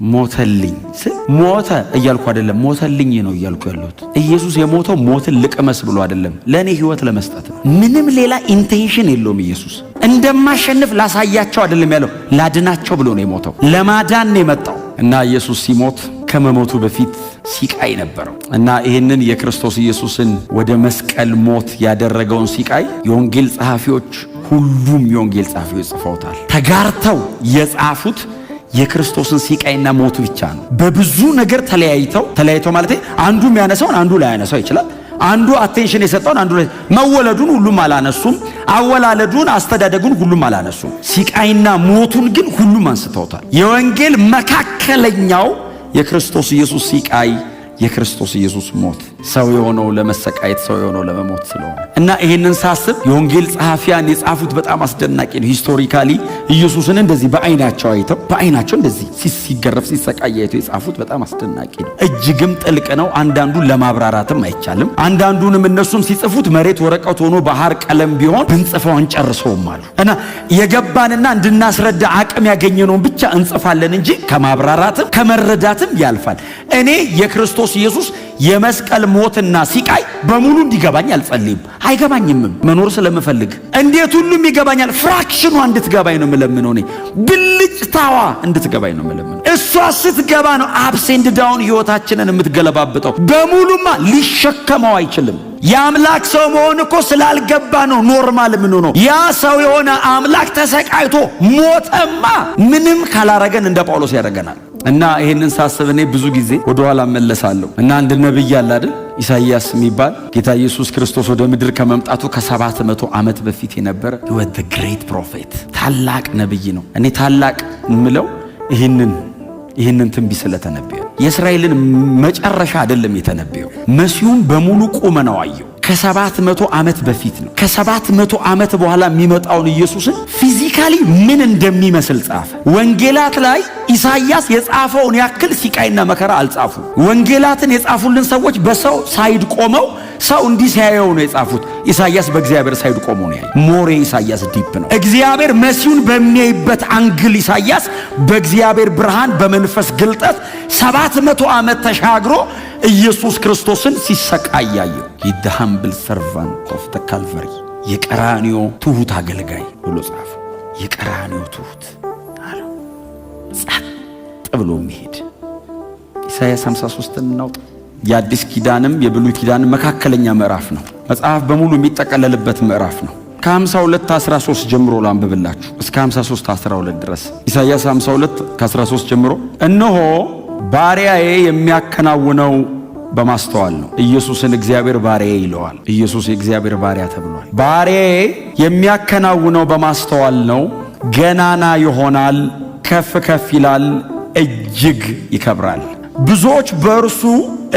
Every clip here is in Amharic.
ሞተልኝ ስል ሞተ እያልኩ አይደለም፣ ሞተልኝ ነው እያልኩ ያለሁት። ኢየሱስ የሞተው ሞትን ልቅመስ ብሎ አይደለም፣ ለእኔ ህይወት ለመስጠት ነው። ምንም ሌላ intention የለውም። ኢየሱስ እንደማሸንፍ ላሳያቸው አይደለም ያለው፣ ላድናቸው ብሎ ነው የሞተው። ለማዳን ነው የመጣው። እና ኢየሱስ ሲሞት ከመሞቱ በፊት ሲቃይ ነበረው። እና ይህንን የክርስቶስ ኢየሱስን ወደ መስቀል ሞት ያደረገውን ሲቃይ የወንጌል ጸሐፊዎች፣ ሁሉም የወንጌል ጸሐፊዎች ጽፈውታል። ተጋርተው የጻፉት የክርስቶስን ሲቃይና ሞቱ ብቻ ነው። በብዙ ነገር ተለያይተው፣ ተለያይተው ማለት አንዱ የሚያነሳውን አንዱ ላያነሳው ይችላል። አንዱ attention የሰጠውን አንዱ መወለዱን ሁሉም አላነሱም። አወላለዱን፣ አስተዳደጉን ሁሉም አላነሱም። ሲቃይና ሞቱን ግን ሁሉም አንስተውታል። የወንጌል መካከለኛው የክርስቶስ ኢየሱስ ሲቃይ፣ የክርስቶስ ኢየሱስ ሞት፣ ሰው የሆነው ለመሰቃየት፣ ሰው የሆነው ለመሞት ስለሆነ። እና ይህንን ሳስብ የወንጌል ጸሐፊያን የጻፉት በጣም አስደናቂ ነው። Historically ኢየሱስን እንደዚህ በአይናቸው አይተው፣ በአይናቸው እንደዚህ ሲገረፍ ሲሰቃይ አይተው የጻፉት በጣም አስደናቂ ነው። እጅግም ጥልቅ ነው። አንዳንዱን ለማብራራትም አይቻልም። አንዳንዱንም እነሱም ሲጽፉት መሬት ወረቀት ሆኖ ባህር ቀለም ቢሆን ብንጽፈው አንጨርሰውም አሉ። እና የገባንና እንድናስረዳ አቅም ያገኘነውን ብቻ እንጽፋለን እንጂ ከማብራራትም ከመረዳትም ያልፋል። እኔ የክርስቶስ ኢየሱስ የመስቀል ሞትና ሲቃይ በሙሉ እንዲገባኝ አልጸልይም። አይገባኝምም። መኖር ስለምፈልግ እንዴት ሁሉም ይገባኛል? Fraction ኗ እንድትገባኝ ነው የምለምነው። እኔ ብልጭታዋ እንድትገባኝ ነው የምለምነው። እሷ ስትገባ ነው ups and down ህይወታችንን የምትገለባብጠው። በሙሉማ ሊሸከመው አይችልም። የአምላክ ሰው መሆን እኮ ስላልገባ ነው normal የምንሆነው። ያ ሰው የሆነ አምላክ ተሰቃይቶ ሞተማ ምንም ካላረገን እንደ ጳውሎስ ያደረገናል። እና ይሄንን ሳስብ እኔ ብዙ ጊዜ ወደኋላ እመለሳለሁ። እና አንድ ነብይ አለ አይደል፣ ኢሳይያስ የሚባል፣ ጌታ ኢየሱስ ክርስቶስ ወደ ምድር ከመምጣቱ ከ700 ዓመት በፊት የነበረ፣ he was the great prophet፣ ታላቅ ነብይ ነው። እኔ ታላቅ የምለው ይህንን ትንቢት ስለተነበየ፣ የእስራኤልን መጨረሻ አይደለም የተነበየው፣ መሲሁን በሙሉ ቁመናው አየው። ከ700 ዓመት በፊት ነው። ከ700 ዓመት በኋላ የሚመጣውን ኢየሱስን physically ምን እንደሚመስል ጻፈ። ወንጌላት ላይ ኢሳይያስ የጻፈውን ያክል ሲቃይና መከራ አልጻፉም። ወንጌላትን የጻፉልን ሰዎች በሰው side ቆመው፣ ሰው እንዲህ ሲያየው ነው የጻፉት። ኢሳይያስ በእግዚአብሔር side ቆሞ ነው ያየው። More ኢሳይያስ deep ነው። እግዚአብሔር መሲሁን በሚያይበት angle ኢሳይያስ በእግዚአብሔር ብርሃን በመንፈስ ግልጠት 700 ዓመት ተሻግሮ ኢየሱስ ክርስቶስን ሲሰቃይ አየው። "The humble servant of the Calvary፣ የቀራንዮ ትሁት አገልጋይ" ብሎ ጻፈ። የቀራንዮ ትሁት አለው። ጸጥ ብሎ የሚሄድ። ኢሳይያስ 53ን እናውጣ። የአዲስ ኪዳንም የብሉይ ኪዳንም መካከለኛ ምዕራፍ ነው። መጽሐፍ በሙሉ የሚጠቀለልበት ምዕራፍ ነው። ከ52 13 ጀምሮ ላንብብላችሁ እስከ 53 12 ድረስ። ኢሳይያስ 52 ከ13 ጀምሮ፣ እነሆ ባሪያዬ የሚያከናውነው በማስተዋል ነው። ኢየሱስን እግዚአብሔር ባሪያዬ ይለዋል። ኢየሱስ የእግዚአብሔር ባሪያ ተብሏል። ባሪያዬ የሚያከናውነው በማስተዋል ነው። ገናና ይሆናል፣ ከፍ ከፍ ይላል፣ እጅግ ይከብራል። ብዙዎች በእርሱ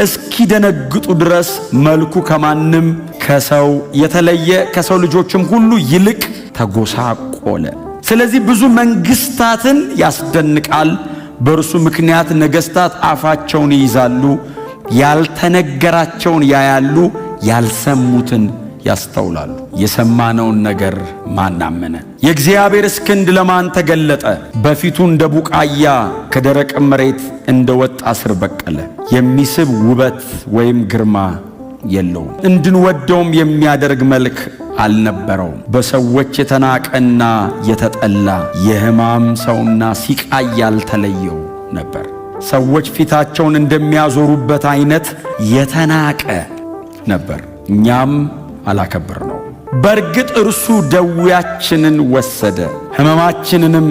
እስኪደነግጡ ድረስ መልኩ ከማንም ከሰው የተለየ፣ ከሰው ልጆችም ሁሉ ይልቅ ተጎሳቆለ። ስለዚህ ብዙ መንግስታትን ያስደንቃል። በእርሱ ምክንያት ነገሥታት አፋቸውን ይይዛሉ፣ ያልተነገራቸውን ያያሉ፣ ያልሰሙትን ያስተውላሉ። የሰማነውን ነገር ማን አመነ? የእግዚአብሔርስ ክንድ ለማን ተገለጠ? በፊቱ እንደ ቡቃያ ከደረቅ መሬት እንደ ወጣ ስር በቀለ። የሚስብ ውበት ወይም ግርማ የለውም፣ እንድንወደውም የሚያደርግ መልክ አልነበረውም። በሰዎች የተናቀና የተጠላ፣ የሕማም ሰውና ሲቃይ ያልተለየው ነበር። ሰዎች ፊታቸውን እንደሚያዞሩበት አይነት የተናቀ ነበር፣ እኛም አላከበርነውም። በእርግጥ እርሱ ደዌያችንን ወሰደ፣ ሕመማችንንም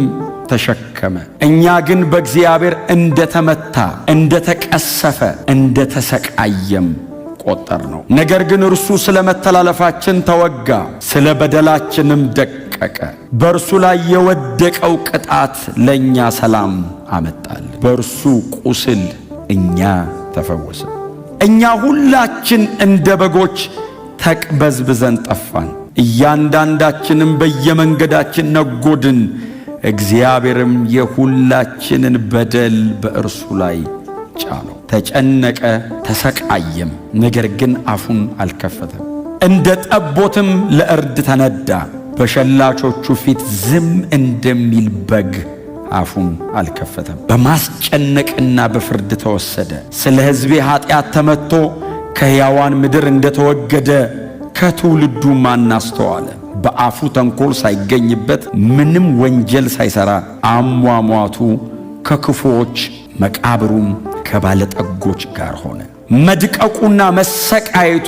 ተሸከመ። እኛ ግን በእግዚአብሔር እንደተመታ፣ እንደተቀሰፈ፣ እንደተሰቃየም ቆጠርነው። ነገር ግን እርሱ ስለ መተላለፋችን ተወጋ፣ ስለ በደላችንም ደቀቀ። በእርሱ ላይ የወደቀው ቅጣት ለእኛ ሰላም አመጣልን፣ በእርሱ ቁስል እኛ ተፈወስን። እኛ ሁላችን እንደ በጎች ተቅበዝብዘን ጠፋን፣ እያንዳንዳችንም በየመንገዳችን ነጎድን። እግዚአብሔርም የሁላችንን በደል በእርሱ ላይ ጫነው። ተጨነቀ፣ ተሰቃየም፣ ነገር ግን አፉን አልከፈተም። እንደ ጠቦትም ለእርድ ተነዳ፣ በሸላቾቹ ፊት ዝም እንደሚል በግ አፉን አልከፈተም። በማስጨነቅና በፍርድ ተወሰደ። ስለ ሕዝቤ ኃጢአት ተመትቶ ከሕያዋን ምድር እንደተወገደ ከትውልዱ ማን አስተዋለ? በአፉ ተንኮል ሳይገኝበት ምንም ወንጀል ሳይሠራ አሟሟቱ ከክፉዎች መቃብሩም ከባለጠጎች ጋር ሆነ። መድቀቁና መሰቃየቱ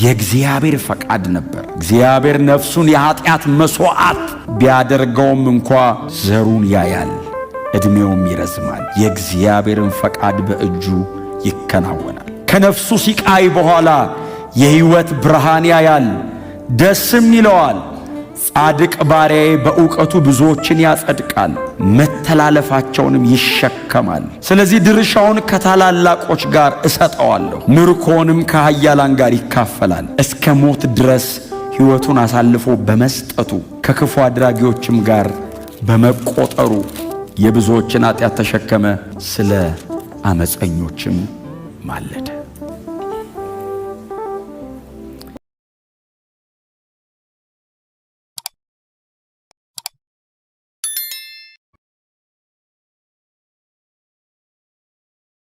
የእግዚአብሔር ፈቃድ ነበር። እግዚአብሔር ነፍሱን የኃጢአት መሥዋዕት ቢያደርገውም እንኳ ዘሩን ያያል፣ ዕድሜውም ይረዝማል። የእግዚአብሔርን ፈቃድ በእጁ ይከናወናል። ከነፍሱ ሲቃይ በኋላ የሕይወት ብርሃን ያያል፣ ደስም ይለዋል። ጻድቅ ባሪያዬ በእውቀቱ ብዙዎችን ያጸድቃል፣ መተላለፋቸውንም ይሸከማል። ስለዚህ ድርሻውን ከታላላቆች ጋር እሰጠዋለሁ፣ ምርኮንም ከኃያላን ጋር ይካፈላል። እስከ ሞት ድረስ ሕይወቱን አሳልፎ በመስጠቱ ከክፉ አድራጊዎችም ጋር በመቆጠሩ የብዙዎችን ኃጢአት ተሸከመ፣ ስለ አመፀኞችም ማለደ።